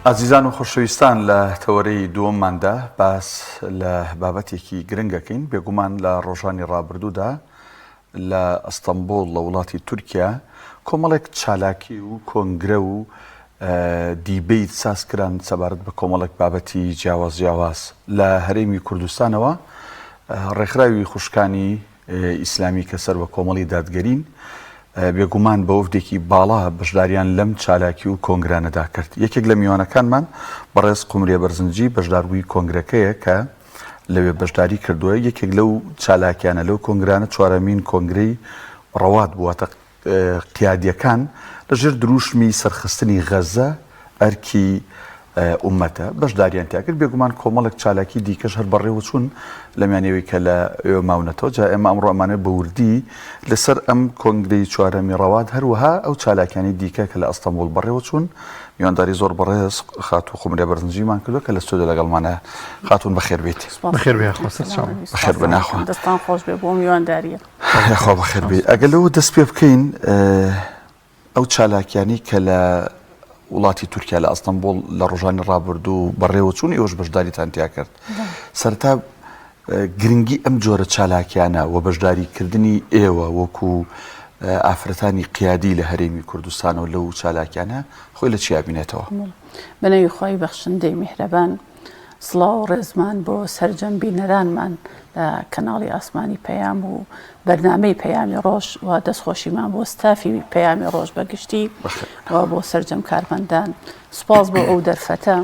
ئازیزان و خۆشەویستان لە تەوەرەی دووەمماندا باس لە بابەتێکی گرنگ ئەکەین، بێگومان لە ڕۆژانی ڕابردوودا لە ئەستەنبوڵ لە وڵاتی تورکیا کۆمەڵێک چالاکی و کۆنگرە و دیبەیت ساز کران سەبارەت بە کۆمەڵێک بابەتی جیاواز جیاواز لە هەرێمی کوردستانەوە ڕێکخراوی خوشکانی ئیسلامی کە سەر بە کۆمەڵی دادگەرین بێگومان بە وەفدێکی باڵا بەشداریان لەم چالاکی و کۆنگرانەدا کرد. یەکێک لە میوانەکانمان بەڕێز قومریە بەرزنجی بەشداربووی کۆنگرەکەیە کە لەوێ بەشداری کردووە. یەکێک لەو چالاکیانە لەو کۆنگرانە چوارەمین کۆنگرەی ڕەوات بوو، واتە قیادیەکان لە ژێر درووشمی سەرخستنی غەزە ئەرکی ئوممەتە بەشداریان تیا کرد. بێگومان کۆمەڵێک چالاکی دیکەش هەر بەڕێوەچوون لە میانەوەی کە لە ئێوە ماونەتەوە. جا ئێمە ئەمڕۆ ئەمانەوێت بە وردی لەسەر ئەم کۆنگرەی چوارەمی ڕەواد هەروەها ئەو چالاکیانەی دیکە کە لە ئەستەنبوڵ بەڕێوەچوون میوانداری زۆر بەڕێز خاتوو قومرە بەرزنجیمان کردووە کە لە ستۆدیۆ لەگەڵمانە. خاتوون بەخێر بێیت. بەخێر بێ یاخوا سەرچاوم. بەخێر بن یاخوا. دەستان خۆش بێ بۆ میوانداریە. یاخوا بەخێر بێی. ئەگەر لەوە دەست پێ بکەین ئەو چالاکیانەی کە لە وڵاتی تورکیا لە ئەستەنبوڵ لە ڕۆژانی ڕابردوو بەڕێوە چوون ئێوەش بەشداریتان تیا کرد. سەرەتا گرنگی ئەم جۆرە چالاکیانە و بەشداریکردنی ئێوە وەکو ئافرەتانی قیادی لە هەرێمی کوردستانەوە لەو چالاکیانە خۆی لە چیا بینێتەوە؟ بەناوی خوای بەخشندەی میهرەبان. سڵاو و ڕێزمان بۆ سەرجەم بینەرانمان لە کەناڵی ئاسمانی پەیام و بەرنامەی پەیامی ڕۆژ و دەستخۆشیمان بۆ ستافی پەیامی ڕۆژ بە گشتی و بۆ سەرجەم کارمەندان. سوپاس بۆ ئەو دەرفەتە.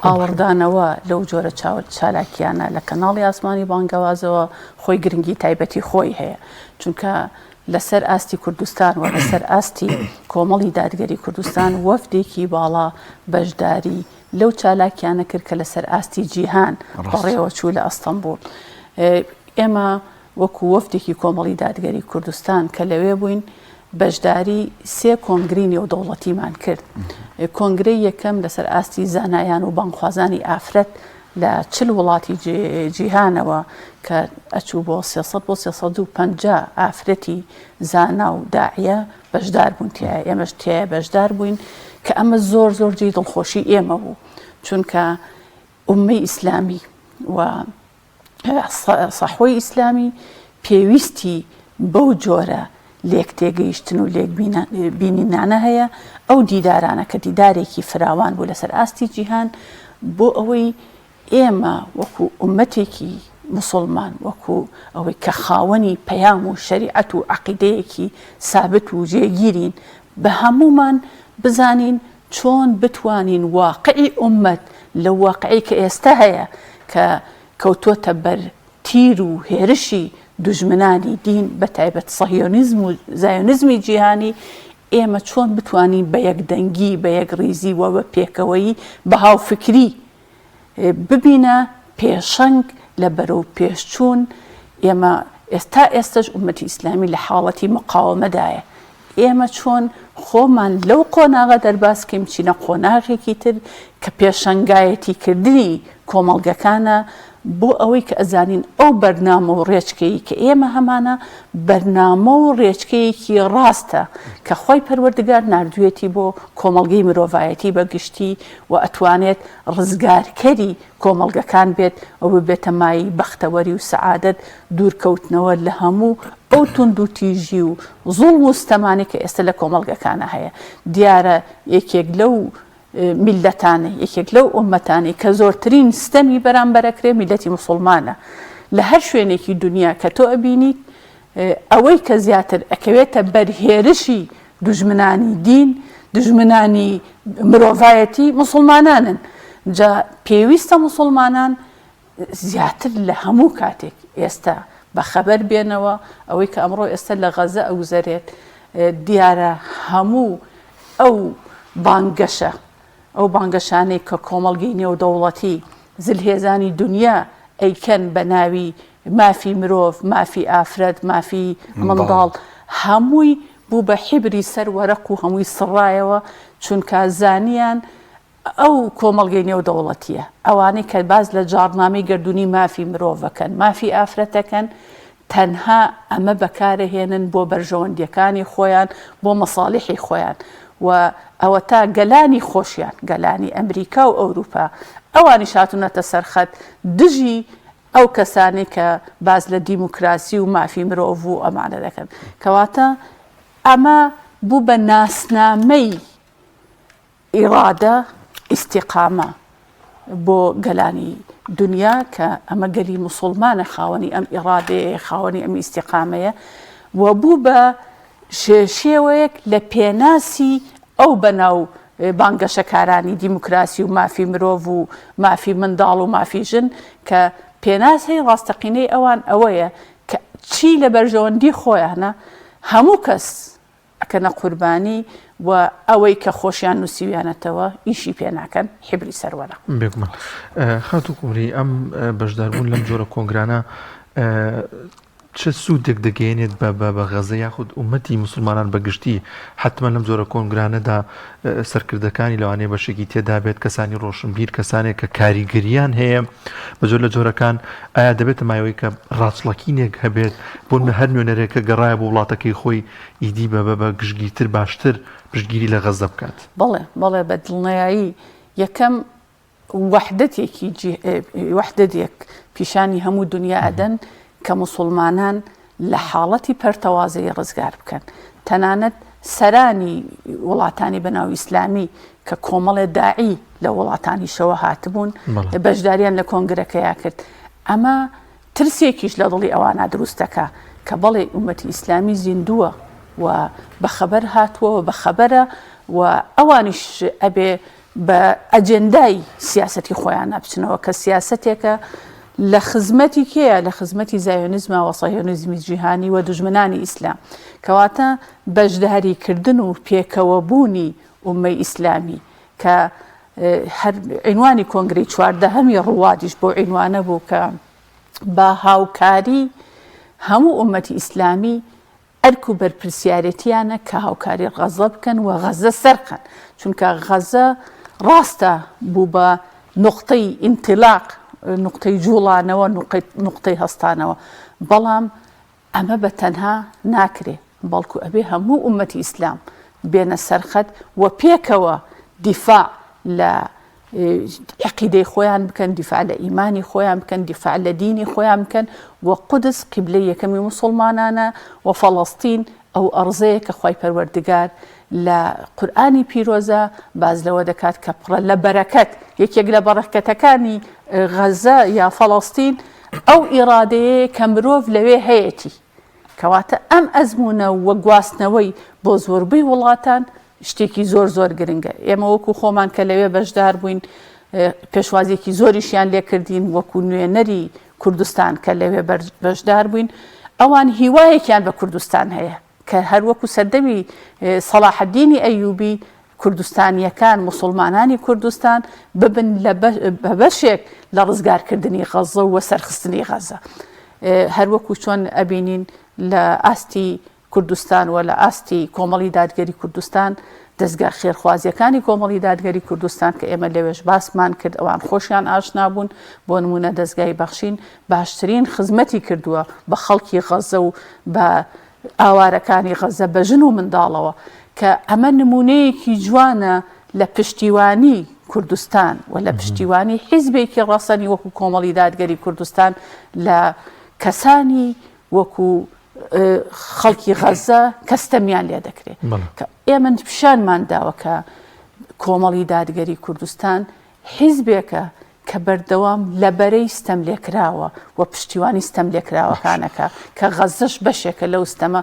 ئاوڕدانەوە لەو جۆرە چالاکیانە لە کەناڵی ئاسمانی بانگەوازەوە خۆی گرنگی تایبەتی خۆی هەیە، چونکە لەسەر ئاستی کوردستان و لەسەر ئاستی کۆمەڵی دادگەری کوردستان وەفدێکی باڵا بەشداری لەو چالاکیانە کرد کە لەسەر ئاستی جیهان بەڕێوە چوو لە ئەستەنبوڵ. ئێمە وەکو وەفدێکی کۆمەڵی دادگەری کوردستان کە لەوێ بووین بەشداری سێ کۆنگری نێودەوڵەتیمان کرد. کۆنگرەی یەکەم لەسەر ئاستی زانایان و بانگخوازانی ئافرەت لە چل وڵاتی جیهانەوە کە ئەچوو بۆ 300 بۆ 350 ئافرەتی زانا و داعیە بەشدار بوون تیایا، ئێمەش تیایا بەشدار بووین کە ئەمە زۆر زۆر جێی دڵخۆشی ئێمە بوو، چونکە ئوممەی ئیسلامی و سەحوەی ئیسلامی پێویستی بەو جۆرە لێک تێگەیشتن و لێک بینینانە هەیە، ئەو دیدارانە کە دیدارێکی فراوان بوو لەسەر ئاستی جیهان بۆ ئەوەی ئێمە وەکو ئوممەتێکی موسوڵمان، وەکو ئەوەی کە خاوەنی پەیام و شەریعەت و عەقیدەیەکی سابت و جێگیرین، بە هەموومان بزانین چۆن بتوانین واقعی ئوممەت لەو واقعەی کە ئێستا هەیە کە کەوتۆتە بەر تیر و هێرشی دوژمنانی دین بە تایبەت سەهیۆنیزم و زایۆنیزمی جیهانی، ئێمە چۆن بتوانین بە یەکدەنگی، بە یەکڕیزی و بە پێکەوەیی، بە هاوفکری ببینە پێشەنگ لە بەرەو پێشچوون، ئێمە تا ئێستەش ئوممەتی ئیسلامی لە حاڵەتی مقاوەمەدایە، ئێمە چۆن خۆمان لەو قۆناغە دەرباز کەین بچینە قۆناغێکی تر کە پێشەنگایەتی کردنی کۆمەڵگەکانە بۆ ئەوەی کە ئەزانین ئەو بەرنامە و ڕێچکەی کە ئێمە هەمانە بەرنامە و ڕێچکەیەکی ڕاستە کە خوای پەروەردگار ناردوویەتی بۆ کۆمەڵگەی مرۆڤایەتی بە گشتی و ئەتوانێت ڕزگارکەری کۆمەڵگەکان بێت و ببێتە مایەی بەختەوەری و سەعادەت، دوورکەوتنەوە لە هەموو ئەو توندوتیژی و زوڵم و ستەمانەی کە ئێستا لە کۆمەڵگەکانا هەیە. دیارە یەکێک لەو میللەتانەی، یەکێک لەو ئوممەتانەی کە زۆرترین ستەمی بەرامبەر ئەکرێ میللەتی موسوڵمانە. لە هەر شوێنێکی دونیا کە تۆ ئەبینیت ئەوەی کە زیاتر ئەکەوێتە بەر هێرشی دوژمنانی دین، دوژمنانی مرۆڤایەتی موسڵمانانن. جا پێویستە موسڵمانان زیاتر لە هەموو کاتێک ئێستا بەخەبەر بێنەوە، ئەوەی کە ئەمڕۆ ئێستا لە غەزە ئەگوزەرێت دیارە هەموو ئەو بانگەشە ئەو بانگەشانەی کە کۆمەڵگەی نێودەوڵەتی، زلهێزانی دونیا ئەیکەن بە ناوی مافی مرۆڤ، مافی ئافرەت، مافی منداڵ، هەمووی بوو بە حیبری سەر وەرەق و هەمووی سڕایەوە، چونکا زانیان ئەو کۆمەڵگەی نێودەوڵەتییە، ئەوانەی کە باس لە جاڕنامەی گەردوونی مافی مرۆڤ ئەکەن، مافی ئافرەت ئەکەن، تەنها ئەمە بەکارئەهێنن بۆ بەرژەوەندییەکانی خۆیان، بۆ مەساڵیحی خۆیان. و ئەوەتا گەلانی خۆشیان، گەلانی ئەمریکا و ئەوروپا ئەوانیش هاتوونەتە سەر خەت دژی ئەو کەسانەی کە باس لە دیموکراسی و مافی مرۆڤ و ئەمانە دەکەن. کەواتە ئەمە بوو بە ناسنامەی ئیڕادە، ئیستیقامە بۆ گەلانی دونیا کە ئەمە گەلی موسوڵمانە خاوەنی ئەم ئیڕادەیە، خاوەنی ئەم ئیستیقامەیە و بوو بە شێوەیەک لە پێناسی ئەو بەناو بانگەشەکارانی دیموکراسی و مافی مرۆڤ و مافی منداڵ و مافی ژن کە پێناسەی ڕاستەقینەی ئەوان ئەوەیە کە چی لە بەرژەوەندی خۆیانە هەموو کەس ئەکەنە قوربانی و ئەوەی کە خۆشیان نووسیویانەتەوە ئیشی پێ ناکەن حیبری سەروەرە. بێگومان خاتوو قومری ئەم بەشداربوون لەم جۆرە کۆنگرانە چ سوودێک دەگەیەنێت بە بە غەزە یاخود ئومەتی موسڵمانان بە گشتی؟ حەتمەن لەم جۆرە کۆنگرانەدا سەرکردەکانی لەوانەیە بەشێکی تێدا بێت، کەسانی ڕۆشنبیر، کەسانێک کە کاریگەریان هەیە بە جۆر لە جۆرەکان، ئایا دەبێتە مایەوەی کە ڕاچڵەکینێک هەبێت بۆ هەر نوێنەرێک کە گەڕایە بۆ وڵاتەکەی خۆی ئیدی بە بە گشتگیرتر باشتر پشتگیری لە غەزە بکات؟ بەڵێ بەڵێ بە دڵنیایی یەکەم وەحدەتێکی وەحدەتێک پیشانی هەموو دنیا ئەدەن کە موسوڵمانان لە حاڵەتی پەرتەوازەیی ڕزگار بکەن تەنانەت سەرانی وڵاتانی بەناو ئیسلامی کە کۆمەڵێ داعی لە وڵاتانیشەوە هاتبوون بەشداریان لە کۆنگرەکەیا کرد ئەمە ترسێکیش لە دڵی ئەوانە دروست دەکا کە بەڵێ ئومەتی ئیسلامی زیندووە و بەخەبەر هاتووە و بەخەبەرە و ئەوانیش ئەبێ بە ئەجێندای سیاسەتی خۆیانا بچنەوە کە سیاسەتێکە لە خزمەتی کێیە؟ لە خزمەتی زایۆنیزمە و سەهیۆنیزمی جیهانی و دوژمنانی ئیسلام. کەواتە بەشداریکردن و پێکەوەبوونی ئوممەی ئیسلامی کە هەر عینوانی کۆنگرەی چواردەهەمی ڕوادیش بەو عینوانە بوو کە بە هاوکاری هەموو ئوممەتی ئیسلامی ئەرک و بەرپرسیارێتیانە کە هاوکاری غەزە بکەن و غەزە سەرخەن، چونکە غەزە ڕاستە بوو بە نوقتەی ئینتیلاق، نوقتەی جوڵانەوە، نوقتەی هەستانەوە، بەڵام ئەمە بە تەنها ناکرێ، بەڵکو ئەبێ هەموو ئوممەتی ئیسلام بێنە سەر خەت و پێکەوە دیفاع لە عەقیدەی خۆیان بکەن، دیفاع لە ئیمانی خۆیان بکەن، دیفاع لە دینی خۆیان بکەن و قودس قیبلەی یەکەمی موسڵمانانە و فەڵەستین ئەو ئەڕزەیە کە خوای پەروەردگار لە قورئانی پیرۆزا باس لەوە دەکات کە پڕە لە بەرەکەت، یەکێک لە بەڕەکەتەکانی غەزە یا فەڵەستین ئەو ئیڕادەیەیە کە مرۆڤ لەوێ هەیەتی، کەواتە ئەم ئەزموونە و گواستنەوەی بۆ زۆربەی وڵاتان شتێکی زۆر زۆر گرنگە ئێمە وەکو خۆمان کە لەوێ بەشدار بووین پێشوازیەکی زۆریشیان لێکردین وەکو نوێنەری کوردستان کە لەوێ بەشدار بووین ئەوان هیوایەکیان بە کوردستان هەیە کە هەروەکو سەردەمی سەڵاحەدینی ئەیوبی کوردستانیەکان مسلمانانی کوردستان ببن لە بەشێک لە ڕزگارکردنی غەزە و سەرخستنی غەزە هەروەکو چۆن ئەبینین لە ئاستی کوردستان و لە ئاستی کۆمەڵی دادگەری کوردستان، دەزگا خێرخوازییەکانی کۆمەڵی دادگەری کوردستان کە ئێمە لەوێش باسمان کرد ئەوان خۆشیان ئاشنا بوون، بۆ نموونە دەزگای بەخشین باشترین خزمەتی کردووە بە خەڵکی غەزە و بە ئاوارەکانی غەزە بە ژن و منداڵەوە کە ئەمە نموونەیەکی جوانە لە پشتیوانی کوردستان و لە پشتیوانی حیزبێکی ڕەسەنی وەکو کۆمەڵی دادگەری کوردستان لە کەسانی وەکو خەڵکی غەزە کە ستەمیان لێ دەکرێت کە ئێمە پیشانمان داوە کە کۆمەڵی دادگەری کوردستان حیزبێکە کە بەردەوام لە بەرەی ستەم لێکراوە و پشتیوانی ستەم لێکراوەکانەکە کە غەزەش بەشێکە لەو ستەمە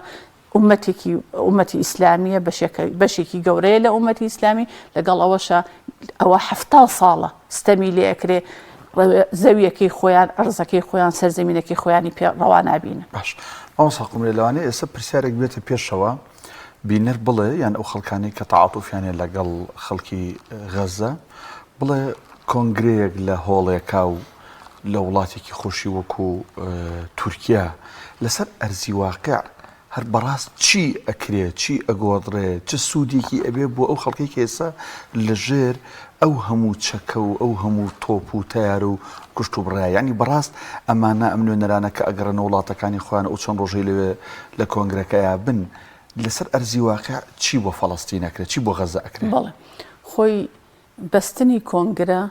ئومەتێکی ئومەتی ئیسلامیە بەشێکە بەشێکی گەورەیە لە ئومەتی ئیسلامی لەگەڵ ئەوەشە ئەوە حەفتا ساڵە ستەمی لێ ئەکرێ زەویەکەی خۆیان ئەرزەکەی خۆیان سەرزەمینەکەی خۆیانی پێ ڕەوا نابینن. باش مامۆستا قومرێ لەوانەیە ئێستا پرسیارێک بێتە پێشەوە بینەر بڵێ یان ئەو خەڵکانەی کە تەعاتوفیان هەیە لەگەڵ خەڵکی غەزە بڵێ کۆنگرەیەک لە هۆڵێکا و لە وڵاتێکی خۆشی وەکو تورکیا لەسەر ئەرزی واقع هەر بەڕاست چی ئەکرێ چی ئەگۆڕدرێ چ سوودێکی ئەبێ بۆ ئەو خەڵکەی کە ئێستا لە ژێر ئەو هەموو چەکە و ئەو هەموو تۆپ و تەیارە و کوشت و بڕایە یعنی بەڕاست ئەمانە ئەم نوێنەرانە کە ئەگەڕێنە وڵاتەکانی خۆیان ئەو چەند ڕۆژەی لەوێ لە کۆنگرەکەیا بن. لەسەر ئەرزی واقع چی بۆ فەڵەستین ئەکرێت چی بۆ غەزە ئەکرێت؟ بەڵێ خۆی بەستنی کۆنگرە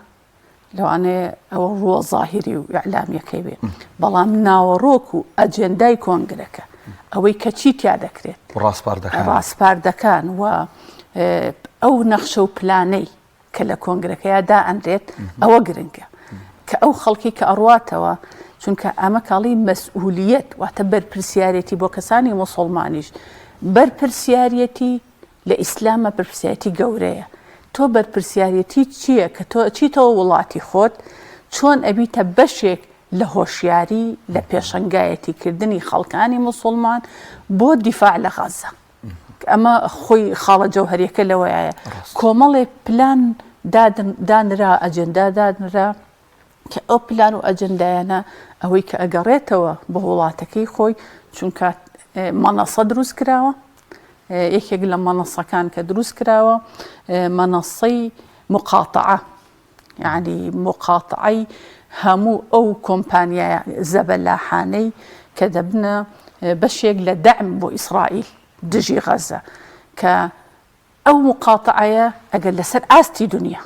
لەوانەیە ئەوە ڕووە زاهیری و ئیعلامیەکەی بێ بەڵام ناوەڕۆک و ئەجێندای کۆنگرەکە ئەوەی کە چی تیا دەکرێت ڕاسپاردەکان ڕاسپاردەکان و ئەو نەخشە و پلانەی کە لە کۆنگرەکەیا دائەنرێت ئەوە گرنگە کە ئەو خەڵکی کە ئەڕواتەوە چونکە ئەمە کاڵی مەسئولیت واتە بەرپرسیارێتی بۆ کەسانی مسلمانیش بەرپرسیارەتی لە ئیسلامە بەرپرسیارەتی گەورەیە تۆ بەرپرسیارەتی چییە کە تۆ ئەچیتەوە وڵاتی خۆت چۆن ئەبیتە بەشێک لە هۆشیاری لە پێشەنگایەتی کردنی خەڵکانی موسوڵمان بۆ دیفاع لە غەزە ئەمە خۆی خاڵە جەوهەریەکە لەوەیە کۆمەڵێک پلان دانرا ئەجندا دانرا کە ئەو پلان و ئەجندایانە ئەوەی کە ئەگەڕێتەوە بۆ وڵاتەکەی خۆی چونکە مەنەسە دروست کراوە یەکێک لە مەنەسەکان کە دروست کراوە مەنەسەی مقاتعە یعنی مقاتعەی هەموو ئەو کۆمپانیای زەبەلاحانەی کە دەبنە بەشێک لە دەعم بۆ ئیسرائیل دژی غەزە کە ئەو موقاتەعەیە ئەگەر لەسەر ئاستی دونیا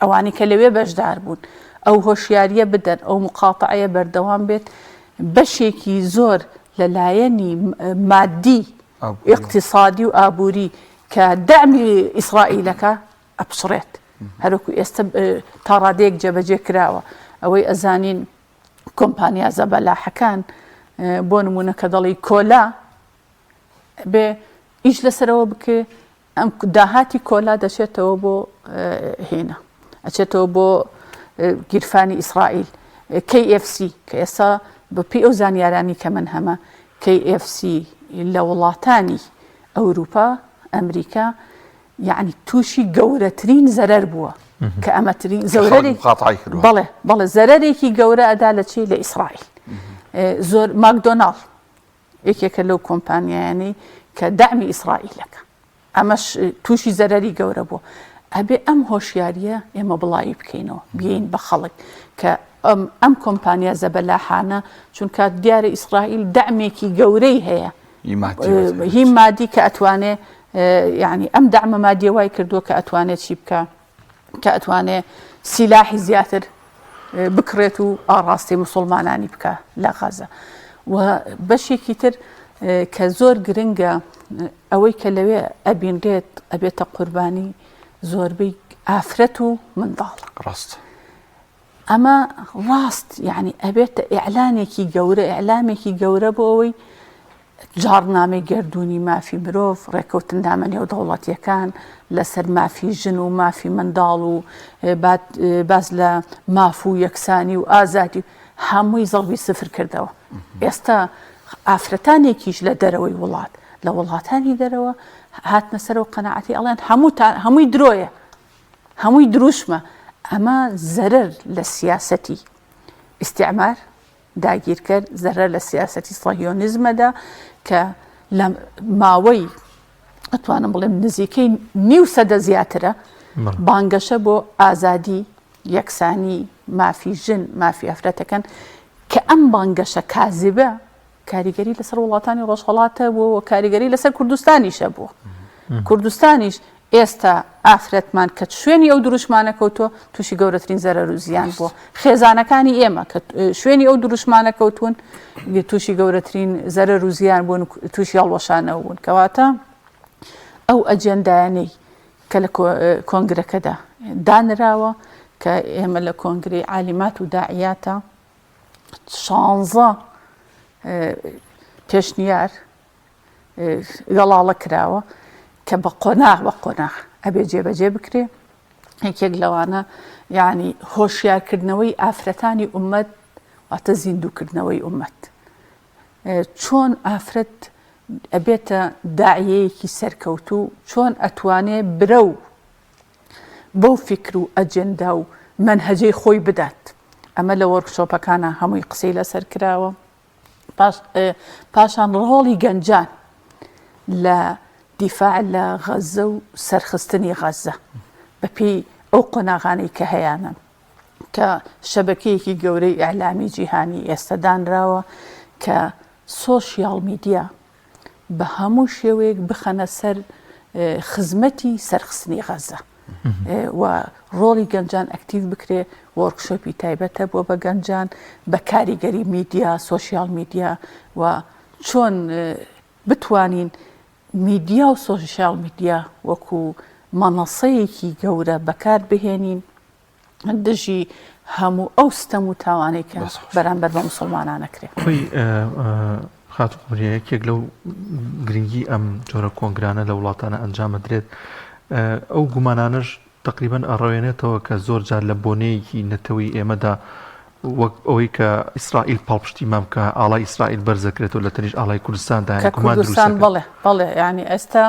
ئەوانەی کە لەوێ بەشدار بوون ئەو هۆشیارییە بدەن، ئەو موقاتەعەیە بەردەوام بێت، بەشێکی زۆر لە لایەنی مادی، ئیقتیسادی و ئابووری کە دەعمی ئیسرائیلەکە ئەپچڕێت. هەروەکو ئێستا تا ڕادەیەک جێبەجێ کراوە. ئەوەی ئەزانین کۆمپانیا زەبەلاحەکان بۆ نموونە کە دەڵێی کۆلا بێ ئیش لەسەرەوە بکرێ ئەم داهاتی کۆلا دەچێتەوە بۆ هێنا ئەچێتەوە بۆ گیرفانی ئیسرائیل KFC کە ئێستا بە پێی ئەو زانیارانی کە من هەمە KFC لە وڵاتانی ئەوروپا ئەمریکا یعنی تووشی گەورەترین زەرەر بووە کە ئەمەترین زەرەرێک بەڵێ بەڵێ زەرەرێکی گەورە ئەدا لە چی لە ئیسرائیل زۆر ماکدۆناڵ یەکێکە لەو کۆمپانیایانەی کە دەعمی ئیسرائیلەکە ئەمەش تووشی زەرەری گەورە بوو ئەبێ ئەم هۆشیاریە ئێمە بڵاوی بکەینەوە بین بە خەڵک کە ئەم کۆمپانیا زەبەلاحانە چونکە دیارە ئیسرائیل دەعمێکی گەورەی هەیە هی مادی کە ئەتوانێ یعنی ئەم دەعمە مادیە وای کردووە کە ئەتوانێت چی بکە کە ئەتوانێ سیلاحی زیاتر بکڕێت و ئاڕاستەی موسڵمانانی بکا لە غەزە و بەشێکی تر کە زۆر گرنگە ئەوەی کە لەوێ ئەبینرێت ئەبێتە قوربانی زۆربەی ئافرەت و منداڵ ڕاست ئەمە ڕاست یعنی ئەبێتە ئیعلانێکی گەورە ئیعلامێکی گەورە بۆ ئەوەی جاڕنامەی گەردوونی مافی مرۆڤ، ڕێککەوتننامە نێودەوڵەتییەکان لەسەر مافی ژن و مافی منداڵ و باس لە ماف و یەکسانی و ئازادی هەمووی زەڕبی سفر کردەوە. ئێستا ئافرەتانێکیش لە دەرەوەی وڵات لە وڵاتانی دەرەوە هاتنە سەرەوە قەناعەتی ئەڵێن هەمووتان هەمووی درۆیە هەمووی دروشمە ئەمە زەرەر لە سیاسەتی ئیستعمار داگیرکەر زەرەر لە سیاسەتی سەهیۆنیزمەدا کە لە ماوەی ئەتوانم بڵێم نزیکەی نیو سەدە زیاترە بانگەشە بۆ ئازادی یەکسانی مافی ژن مافی ئافرەتەکەن کە ئەم بانگەشە کازیبە کاریگەری لەسەر وڵاتانی ڕۆژهەڵات هەبووە و کاریگەری لەسەر کوردستانیش هەبووە. کوردستانیش ئێستا ئافرەتمان کە شوێنی ئەو دروشمانە کەوتووە تووشی گەورەترین زەرەر و زیان بووە. خێزانەکانی ئێمە کە شوێنی ئەو دروشمانە کەوتوون تووشی گەورەترین زەرەر و زیان بوون تووشی هەڵوەشانەوە بوون. کەواتە ئەو ئەجێندایانەی کە لە کۆنگرەکەدا دانراوە کە ئێمە لە کۆنگرەی عالیمات و داعیاتە شانزە پێشنیار گەڵاڵە کراوە کە بە قۆناغ بە قۆناغ ئەبێ جێبەجێ بکرێ یەکێک لەوانە یعنی هۆشیارکردنەوەی ئافرەتانی ئومەت واتە زیندووکردنەوەی ئومەت چۆن ئافرەت ئەبێتە داعیەیەکی سەرکەوتوو چۆن ئەتوانێ برەو بەو فیکر و ئەجێندا و مەنهەجەی خۆی بدات. ئەمە لە وۆرکشۆپەکانا هەمووی قسەی لەسەر کراوە. پاشان ڕۆڵی گەنجان لە دیفاع لە غەزە و سەرخستنی غەزە بەپێی ئەو قۆناغانەی کە هەیانە کە شەبەکەیەکی گەورەی ئیعلامی جیهانی ئێستا دانراوە کە سۆشیاڵ میدیا. بە هەموو شێوەیەک بخەنە سەر خزمەتی سەرخستنی غەزە و ڕۆڵی گەنجان ئەکتیڤ بکرێ، وۆرکشۆپی تایبەت هەبووە بە گەنجان، بە کاریگەری میدیا، سۆشیال میدیا و چۆن بتوانین میدیا و سۆشیال میدیا وەکو مەنەسەیەکی گەورە بەکار بهێنین دژی هەموو ئەو ستەم و تاوانەی کە بەرامبەر بە موسڵمانان ئەکرێ. خۆی خاتوو قومریە یەکێک لەو گرنگی ئەم جۆرە کۆنگرانە لە وڵاتانە ئەنجام ئەدرێت ئەو گومانانەش تقریبا ئەڕەوێنێتەوە کە زۆر جار لە بۆنەیەکی نەتەوەی ئێمەدا وەک ئەوەی کە ئیسرائیل پاڵپشتی مام کە ئاڵای ئیسرائیل بەرزەکرێتەوە لە تەنیشت ئاڵای کوردستاندا کە کوردستان بەڵێ بەڵێ یعنی ئێستا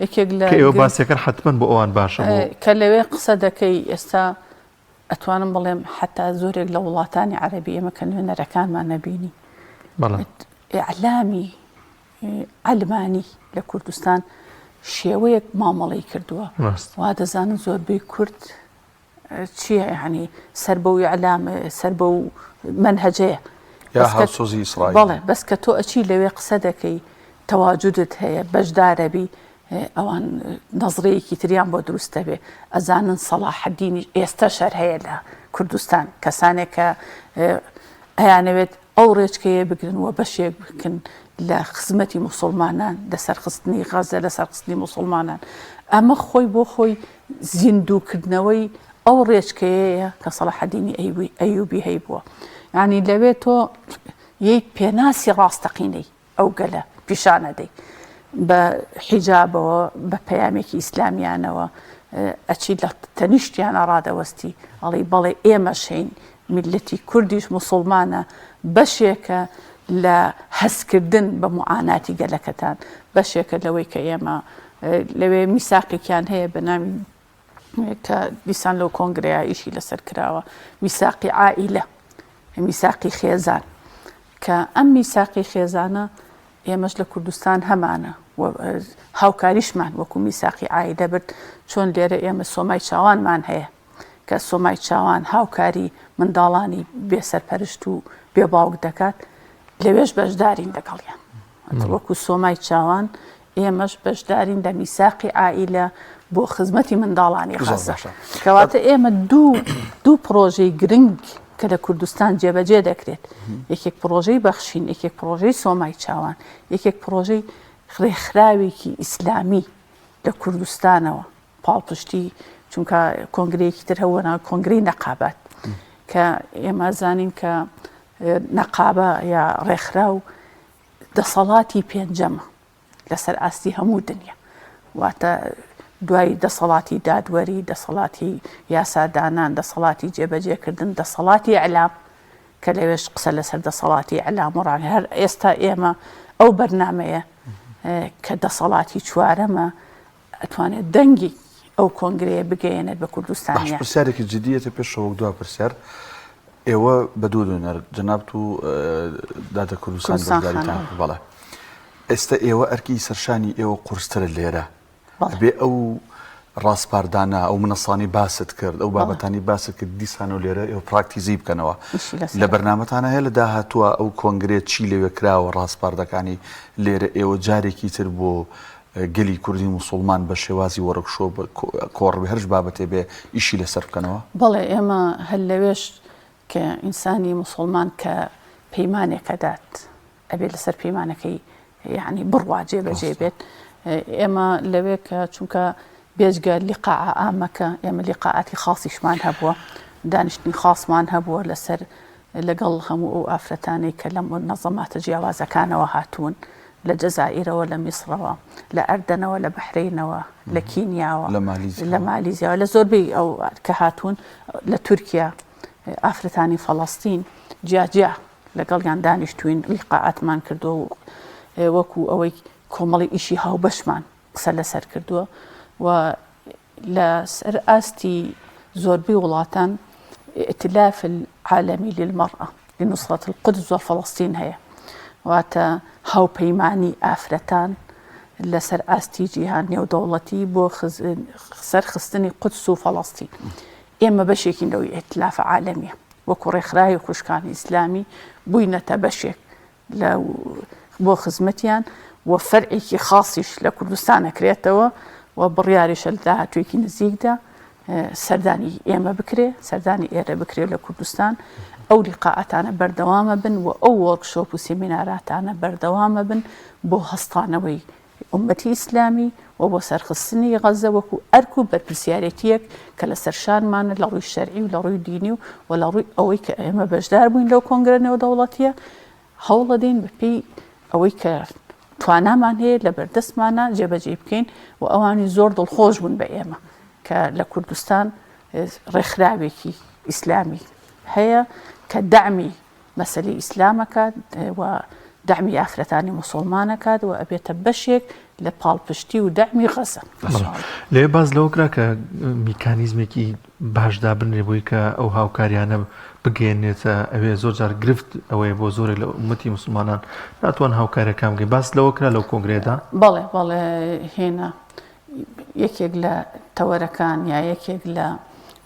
یەکێک لە ئێوە باسەکەن حتمما بۆ ئەوان باشە کە لەوێ قسە دەکەی ئێستا ئەتوانم بڵێم حتا زۆرێک لە وڵاتانی عەربی ئێمە کە نوێنەرەکانمان نەبینی ئیعلامی عەلمانی لە کوردستان شێوەیەک مامەڵەی کردووە وا دەزانن زۆربەی کورد چییە یعنی سەر بەو ئیعلام سەر بەو مەنهەجەیە یا هاوسۆزی ئیسرائیل بەڵێ بەس کە تۆ ئەچی لەوێ قسە دەکەی تەواجودت هەیە بەشدارەبی ئەوان نەزرەیەکی تریان بۆ دروست دەبێ ئەزانن سەڵاحەدینیش ئێستا شەر هەیە لە کوردستان کەسانێک کە ئەیانەوێت ئەو ڕێچکەیە بگرن و بەشێک بکن لە خزمەتی موسڵمانان، لە سەرخستنی غەزە، لە سەرخستنی موسڵمانان. ئەمە خۆی بۆ خۆی زیندووکردنەوەی ئەو ڕێچکەیەیە کە سەڵاحەدینی ئەیوبی هەیبووە. یانی لەوێ تۆ یەیت پێناسی ڕاستەقینەی ئەو گەلە پیشان ئەدەی. بە حیجابەوە، بە پەیامێکی ئیسلامیانەوە ئەچی لە تەنیشتیانە ڕادەوەستی، ئەڵێی بەڵێ ئێمەش هەین، میللەتی کوردیش موسوڵمانە، بەشێکە لە هەستکردن بە موعاناتی گەلەکەتان، بەشێکە لەوەی کە ئێمە لەوێ میساقێکیان هەیە بە ناوی کە دیسان لەو کۆنگرەیە ئیشی لەسەر کراوە، میساقی عائیلە، میساقی خێزان، کە ئەم میساقی خێزانە ئێمەش لە کوردستان هەمانە و هاوکاریشمان وەکو میساقی عائیلە برد، چۆن لێرە ئێمە سۆمای چاوانمان هەیە. کە سۆمای چاوان هاوکاری منداڵانی بێ سەرپەرشت و بێ باوک دەکات لەوێش بەشدارین لەگەڵیان وەکو سۆمای چاوان ئێمەش بەشدارین لە میساقی عائیلە بۆ خزمەتی منداڵانی غەزە کەواتە ئێمە دوو دوو پرۆژەی گرنگ کە لە کوردستان جێبەجێ دەکرێت یەکێک پرۆژەی بەخشین یەکێک پرۆژەی سۆمای چاوان یەکێک پرۆژەی ڕێکخراوێکی ئیسلامی لە کوردستانەوە پاڵپشتی چونکە کۆنگرەیەکی تر هەبوو بەناوی کۆنگرەی نەقابات کە ئێمە زانین کە نەقابە یا ڕێکخراو دەسەڵاتی پێنجەمە لەسەر ئاستی هەموو دنیا واتە دوای دەسەڵاتی دادوەری دەسەڵاتی یاسادانان دەسەڵاتی جێبەجێکردن دەسەڵاتی ئەلام کە لەوێش قسە لەسەر دەسەڵاتی ئەلام و ڕان هەر ئێستا ئێمە ئەو بەرنمەیە کە دەسەڵاتی چوارەمە ئەتوانێت دەنگی ئەو کۆنگرەیە بگەیەنێت بە باش کوردستانیان. پرسیارێکی جدی یەتە پێشەوە وەک دوا پرسیار ئێوە بە دوو نوێنەر جەنابت و دادە کوردستان کوردستان بەشداریتان خانم. کرد بەڵێ ئێستا ئێوە ئەرکی سەرشانی ئێوە قورسترە لێرە بەڵێ. ئەبێ ئەو ڕاسپاردانە ئەو منەسانی باست کرد ئەو بەڵێ. بابەتانی باست کرد دیسانەوە لێرە ئێوە پراکتیزەی بکەنەوە ئیشی لەسەر لە ئەکەین. بەرنامەتانە هەیە لە داهاتووە ئەو کۆنگرەیە چی لەوێ کراوە ڕاسپاردەکانی لێرە ئێوە جارێکی تر بۆ گەلی کوردی موسوڵمان بە شێوازی وۆرکشۆپ، کۆڕ بێ هەرچ بابەتێ بێ ئیشی لەسەر بکەنەوە؟ بەڵێ ئێمە هەر لەوێش کە ئینسانی موسوڵمان کە پەیمانێک ئەدات ئەبێ لەسەر پەیمانەکەی یەعنی بڕوا جێبەجێ بێت. ئێمە لەوێ کە چونکە بێجگە لیقاعە عامەکە ئێمە لیقاعاتی خاسیشمان هەبووە، دانیشتنی خاسمان هەبووە لەسەر لەگەڵ هەموو ئەو ئافرەتانەی کە لە مونەزەماتە جیاوازەکانەوە هاتوون، لە جەزائیرەوە، لە میسڕەوە، لە ئەردەنەوە، لە بەحرەینەوە، لە کینیاوە، لە مالیزیاوە، لە زۆربەی ئەو کە هاتوون، لە تورکیا، ئافرەتانی فەڵەستین، جیا جیا لەگەڵیان دانیشتووین، لیقاعاتمان کردووە و وەکوو ئەوەی کۆمەڵی ئیشی هاوبەشمان قسە لەسەر کردووە و لە سەر ئاستی زۆربەی وڵاتان ائتلاف العالمی للمرأة لنصرة القدس وفلسطین هەیە واتە هاوپەیمانی ئافرەتان لەسەر ئاستی جیهان نێودەوڵەتی بۆ سەرخستنی قودس و فەڵەستین ئێمە بەشێکین لەو ئیتلاف عالەمیە وەکو ڕێکخراوی خوشکانی ئیسلامی بووینەتە بەشێک لە بۆ خزمەتیان و فەرعێکی خاصیش لە کوردستان ئەکرێتەوە و بڕیاریشە لە داهاتوویەکی نزیکدا سەردانی ئێمە بکرێ، سەردانی ئێرە بکرێ لە کوردستان، ئەو لیقاعاتانە بەردەوامە بن و ئەو وۆرکشۆپ و سێمیناراتانە بەردەوامە بن بۆ هەستانەوەی ئوممەتی ئیسلامی و بۆ سەرخستنی غەزە وەکو ئەرک و بەرپرسیارێتییەک کە لەسەر شانمانە لە ڕووی شەرعی و لە ڕووی دینی و و لە ڕووی ئەوەی کە ئێمە بەشدار بووین لەو کۆنگرە نێودەوڵەتییە هەوڵەدەین بەپێی ئەوەی کە توانامان هەیە لە بەردەستمانە جێبەجێی بکەین و ئەوانی زۆر دڵخۆش بوون بە ئێمە کە لە کوردستان ڕێکخراوێکی ئیسلامی هەیە کە دەعمی مەسەلەی ئیسلام ئەکات و دەعمی ئافرەتانی موسڵمان ئەکات و ئەبێتە بەشێک لە پاڵپشتی و دەعمی غەزە. لەوێ باس لەوە کرا کە میکانیزمێکی باش دابنرێ بۆی کە ئەو هاوکاریانە بگەیەنێتە ئەوێ زۆر جار گرفت ئەوەیە بۆ زۆرێک لە ئومەتی موسڵمانان ناتوان هاوکاریەکان بگەن باس لەوە کرا لەو کۆنگرەیەدا؟ بەڵێ بەڵێ هێنا یەکێک لە تەوەرەکان یا یەکێک لە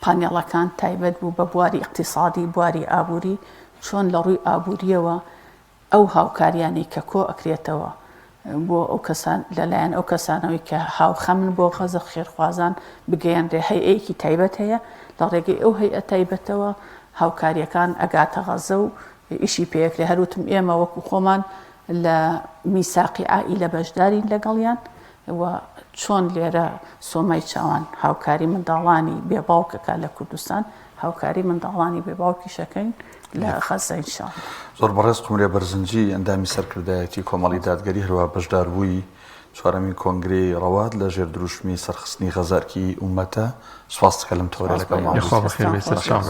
پانێڵەکان تایبەت بوو بە بواری ئیقتیسادی، بواری ئابووری، چۆن لە ڕووی ئابوورییەوە ئەو هاوکارییانەی کە کۆ ئەکرێتەوە بۆ ئەو کەسان لەلایەن ئەو کەسانەوەی کە هاوخەمن بۆ غەزە خێرخوازان بگەیەنرێ هەیئەیەکی تایبەت هەیە لە ڕێگەی ئەو هەیئە تایبەتەوە هاوکارییەکان ئەگاتە غەزە و ئیشی پێکرێ هەروتم ئێمە وەکو خۆمان لە میساقی عائیلە بەشدارین لەگەڵیان و چۆن لێرە سۆمای چاوان هاوکاری منداڵانی بێ باوک ئەکات لە کوردستان، هاوکاری منداڵانی بێ باوکیش ئەکەین لە غەزە ان شاء اللە. زۆر بەڕێز قومرێ بەرزنجی ئەندامی سەرکردایەتی کۆمەڵی دادگەری هەروەها بەشداربووی چوارەمین کۆنگرەی ڕەوات لە ژێر دروشمی سەرخستنی غەزە ئەرکی ئوممەتە سوپاست دەکەم لەم تەوەرە لەگەڵمان یاخوا بەخێر بێی سەرچاوم.